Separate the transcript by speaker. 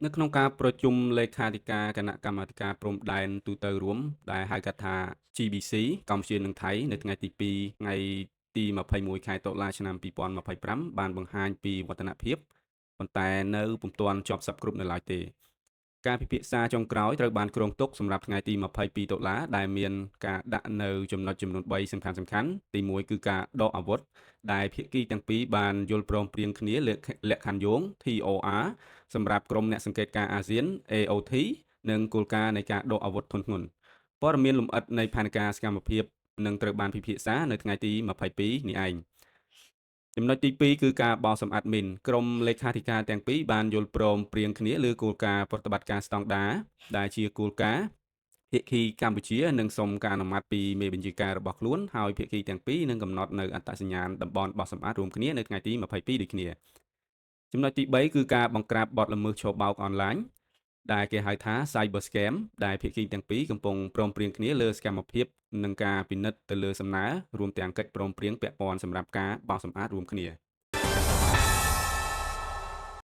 Speaker 1: នៅក្នុងការប្រជុំលេខាធិការគណៈកម្មាធិការព្រំដែនទូទៅរួមដែលហៅកាត់ថា GBC កម្ពុជានិងថៃនៅថ្ងៃទី2ថ្ងៃទី21ខែតុលាឆ្នាំ2025បានបង្ហាញពីវឌ្ឍនភាពប៉ុន្តែនៅពុំទាន់ចប់សព្វគ្រប់នៅឡើយទេការពិភាក្សាចុងក្រោយត្រូវបានគ្រោងទុកសម្រាប់ថ្ងៃទី22តុលាដែលមានការដាក់នៅចំណុចចំនួន3សំខាន់ៗទី1គឺការដកអាវុធដែលភាគីទាំងពីរបានយល់ព្រមព្រៀងគ្នាលើលក្ខខណ្ឌយោង TOR សម្រាប់ក្រុមអ្នកសង្កេតការណ៍អាស៊ាន AOT និងគោលការណ៍នៃការដកអាវុធធុនធ្ងន់ព័ត៌មានលម្អិតនៃផែនការសកម្មភាពនឹងត្រូវបានពិភាក្សានៅថ្ងៃទី22នេះឯងចំណុចទី2គឺការបោសសម្អាតមីនក្រុមលេខាធិការទាំងពីរបានយល់ព្រមព្រៀងគ្នាលើគោលការណ៍ប្រតិបត្តិការស្តង់ដារដែលជាគោលការណ៍ភាគីកម្ពុជានឹងសុំការអនុម័តពីមេបញ្ជាការរបស់ខ្លួនហើយភាគីទាំងពីរនឹងកំណត់នៅអត្តសញ្ញាណតំបន់បោសសម្អាតរួមគ្នានៅថ្ងៃទី22ដូចគ្នាចំណុចទី3គឺការបង្ក្រាបបទល្មើសឆបោកអនឡាញដែលគេហៅថា Cyber Scam ដែលភាគីទាំងពីរកំពុងព្រមព្រៀងគ្នាលើសកម្មភាពនិងការពិនិត្យទៅលើសំណើរួមទាំងកិច្ចព្រមព្រៀងពាក់ព័ន្ធសម្រាប់ការបោសសម្អាតរួមគ្នា។